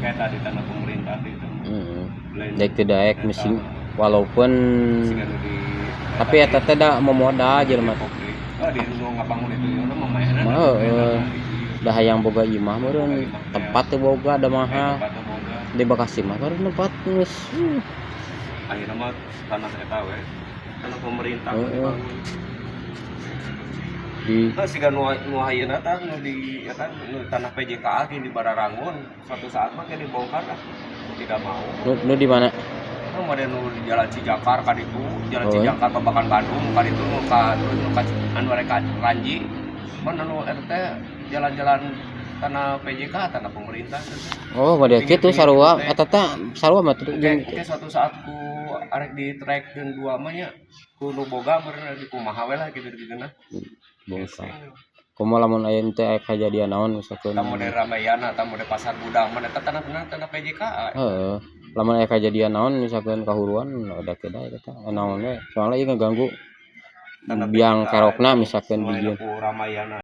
Kayak tadi tanah pemerintah itu. Lain Daek teu daek eta, mesin walaupun siga nu di tapi eta teh da memodal jelema. Oh, di nu ngabangun itu ya mah mainan. Mah, heeh. Da hayang boga imah meureun tempat teu boga, da mahal. Tempat teu boga. Di Bekasi mah baru tempat geus. Akhirnya mah tanah eta we. Tanah pemerintah dibangun. Di Nah, siga nu nu ayeuna tah nu di eta nu tanah PJKA di Bararangun, suatu saat mah kayak dibongkar lah. Tidak mau. Nu di mana? Nu model nu di Jalan Cijakar ka ditu, Jalan Oh, Cijakar Babakan Bandung ka ditu nu ka anu rek ka Ranji. Mana nu eta teh jalan-jalan tanah PJK, tanah pemerintah teh. Oh, model kitu Pinggir-pinggir sarua gitu teh. Eta teh sarua mah tuh jeung Oke, suatu saat ku arek di trackkeun dua mah nya ku nu boga meureun di kumaha we lah gitu gitu nah. Bongkar. Kumaha lamun aya teh aya kajadian naon misalkan? Tah model Ramayana, tah model Pasar Gudang, mana eta tanah tanah tanah PJK. Heeh. Lamun aya kajadian naon misalkan kahuruan udah keda eta naon we. Soalnya ieu ngeganggu Tanah biang PJK kerokna misalkan nu dijieun. ku Ramayana.